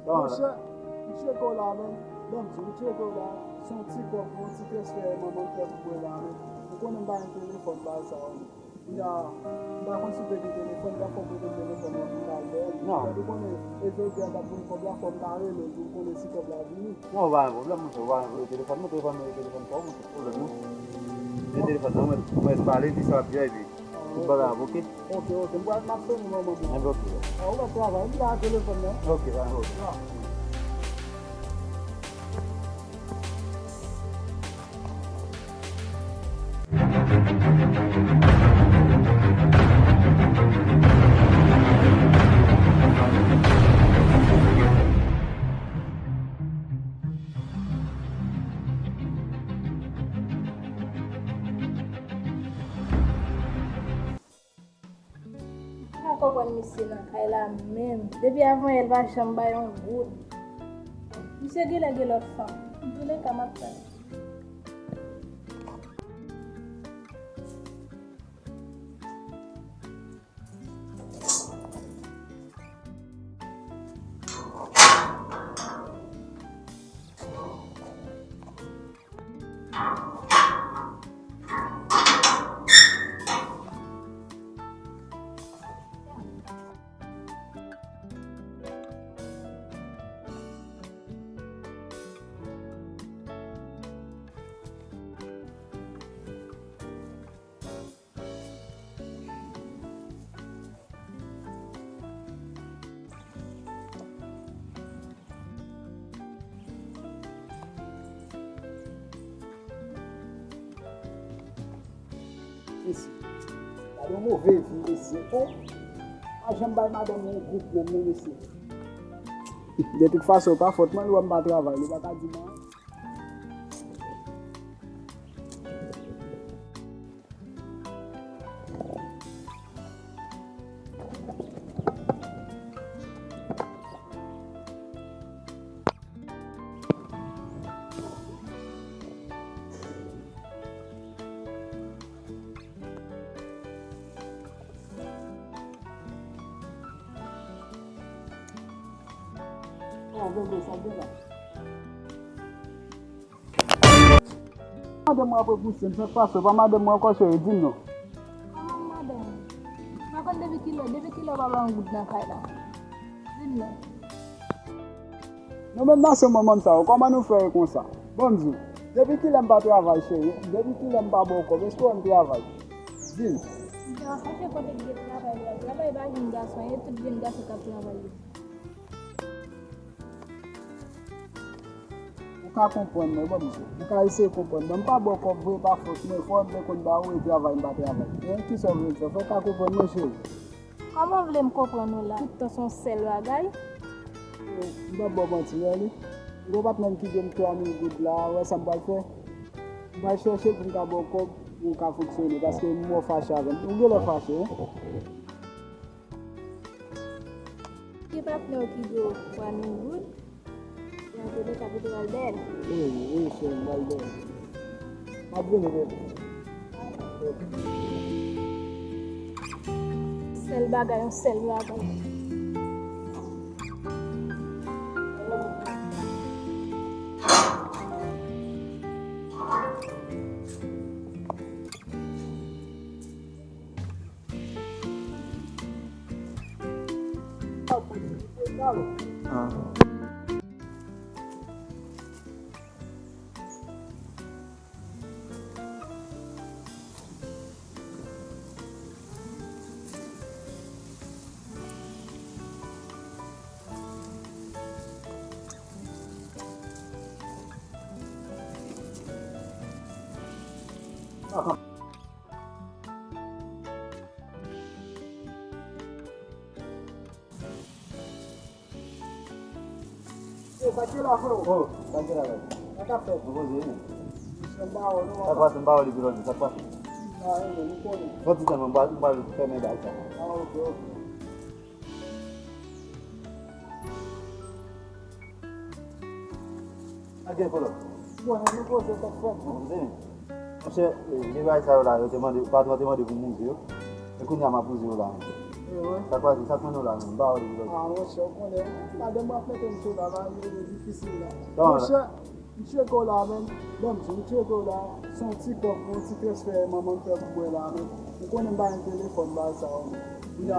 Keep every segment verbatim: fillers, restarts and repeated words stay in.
Monchè, m tcheke w la, men. Ban m di w, m tcheke w la. Se yon ti kòb, yon ti transfè manman m fè pou mwen la, men. Ou konnen m pa gen telefòn bagay sa yo, men. Kounye a, m pa konn si w te gen telefòn, lè fò w prete m telefòn nan pou m ba l dèyè. Non. Ou konnen, e jodi a m ap voye kòb la, fò m ta rele w, pou m konnen si kòb la vini. Non, ou pa gen pwoblèm, monchè, ou pa gen voye telefòn, non, telefòn mwen, telefòn pa w, monchè, pwoblèm, non. Men telefòn nan, mwen, mwen pale, di sa w ap di a, epi tout bagay ap oke. Ok, ok, m pral, m ap sone manman m nan. Enben, ok. A, ou mèt travay, m la ak telefòn nan. Ok, pa gen pwoblèm. Ah. M pa ka konprann misye nan kay la menm. Depi avan yè, l pa janm bay yon goud. Misye genlè gen lòt fanm. Antoulèka, m ap tann. Mesye, gade yon move vi, mesye. Oh, pa janm bay madanm yon goud menm, non, mesye. De tout fason, pa fòt mwen, li wè m pa travay, li pa ka di m anyen. Oh, bebe, sa gen la. Madanm mwen ap repouse m, sa k pase? Ou pa madanm mwen ankò, cheri, di m non. Kòman m madanm ou? M pa konn depi kilè, depi kilè ou pa bay yon goud nan kay la. Di m non. Nou menm nasyon manman m sa yo, kòman nou fè ye konsa? Ban m di w, depi kilè m pa travay, cheri? Depi kilè m pa ba w kòb? Èske w wè m travay? Di m. M te ap fache kote k gen travay la. Travay pa jèn gason ye, tout jèn gason k ap travay ye. Ou ka konprann mwen, ban m di w. Ou ka eseye konprann mwen. M pa ba w kòb vre, pa fòt mwen. Fò w te konn ba ou e travay, m pa travay. Men kisa w vle di? Fò w ka konprann mwen, cheri. Kòman w vle m konprann ou la? Tout tan se yon sèl bagay. M p ap ba w manti, wè li. M gon patnè m ki dwe m twa mil goud la, wè sa m pral fè? M pral chèche l pou m ka ba w kòb pou w ka fonksyone, paske m wè w fache avè m. Ou genlè fache, wi. Ki patnè w ki dwe w twa mil goud? Yon kote kapitol Albert. Wi, wi, cheri, m pral byen. M ap vini, bebe. Sèl bagay, yon sèl bagay. Ah. Yo, sa k gen la, freo? Oh, sa k gen la, la? Sa k ap fèt? Nou poze, wi. Sa k pase, m pa wè depi lòt jou, sa k pase? Ah, wi, nou konnen. Fò ti tan, m pral, m pral fèmen bagay sa. Ah, ok, ok. Sa gen pwoblèm? Bon, nou poze tèt frèt. Monchè, monchè, e, gen bagay sa yo la, yo te mande, patwon te mande pou m wouze yo. E kounye a m ap wouze yo la. Sa k pase, sa k mennen w la menm? M pa wè w depi lòt. Ah, monchè, ou konnen, madanm mwen ap mete m sou la, bagay yo difisil la. Kòman la? Monchè, m tcheke w la, menm. Bon, m di, m tcheke w la, se yon ti kòb, yon ti transfè manman m fè pou mwen la, menm. Ou konnen m pa gen telefòn, bagay sa yo, menm. Kounye a,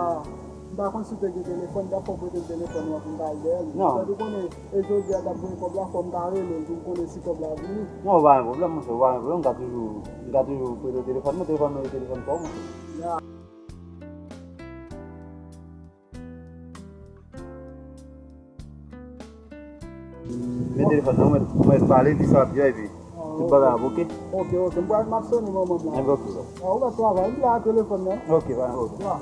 m pa konn si w te gen telefòn, m ta fè w prete m telefòn ou an pou m pale dèyè l. Non. Ou konnen, e jodi a l ap voye kòb la, fò m ta rele l pou m konnen si kòb la vini. Non, ou pa gen pwoblèm, monchè, ou pa gen pwoblèm, m ka toujou, m ka toujou prete w telefòn mwen, telefòn mwen, telefòn pa w, monchè. Ya. Men telefòn nan, mwen, mwen pale, li sa ap byen, epi tout bagay ap oke. Ok, ok. M pral, m ap sone manman m la. Enben, ok, bro. Ah, ou mèt travay. M la ak telefòn nan. Ok, bro, ok. Ya.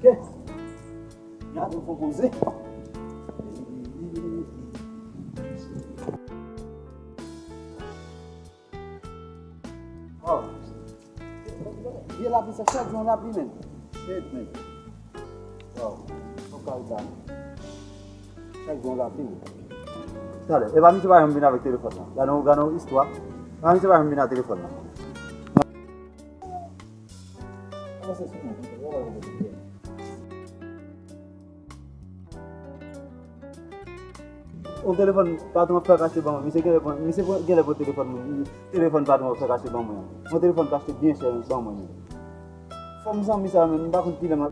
Ok. Gade yon poze. Oh. Vye lapli sa, chak jou yon lapli, menm. Shit, menm. Wow. Fòk al la. Chak jou yon lapli, menm. Talè, e pa misye pa janm vin avèk telefòn nan. Gade yon, gade yon istwa. E pa misye pa janm vin ak telefòn nan. Kòman se sou mwen? Yon telefòn patwon ap fèk achte ban mwen. Misye genlè pran, misye pran, genlè pran telefòn mwen. Telefòn patwon ap fèk achte ban mwen an. Yon telefòn k achte byen chè ban mwen an. Fanm zanmi sa menm, m pa konn kilè m ap